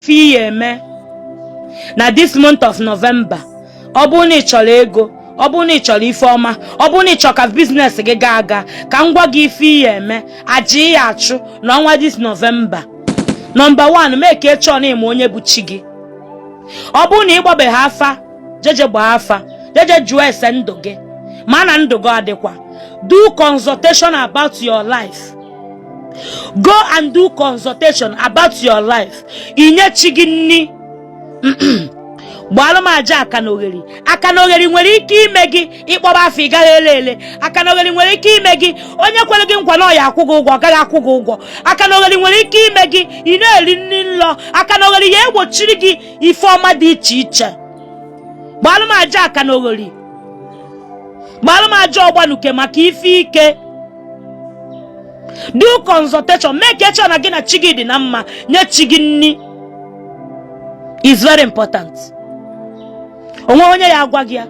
Ife ị ya-eme na this month of November, ọ bụrụ na ị chọrọ ego, ọ bụrụ na ị chọrọ ife ọma, ọ bụrụ na ị chọrọ ka business gị gaa aga, ka m gwa gị ife ị ya-eme, aja ị ya-achụ n'ọnwa this November. Number 1, mee ka ị chọọ na ị ma onye bụ chi gị. Ọ bụrụ na ị gbabeghị afa, jeje gbaa afa, jeje jụọ ese ndụ gị, ma na ndụ gị adịkwa. Do consultation about your life. Go and do consultation about your life. Inye chi gị nni, gbaalụ m aja aka na ogheri. Aka na ogheri nwere ike ime gị ịkpọba afa ị gaghị ele ele. Aka na ogheri nwere ike ime gị onye kwere gị nkwa na ọ ya akwụ gị ụgwọ, ọ gaghị akwụ gị ụgwọ. Aka na ogheri nwere ike ime gị ị na-eri nri nlọ. Aka na ogheri ya egbochiri gị ife ọma dị iche iche. Gbaalụ m aja aka na ogheri, gbaalụ m aja ọgbanuke maka ife ike. Do consultation, mee ka echọ na gị na chi gị dị na mma. Nye chi gị nni is very important. Onwe onye ya agwa gị ya.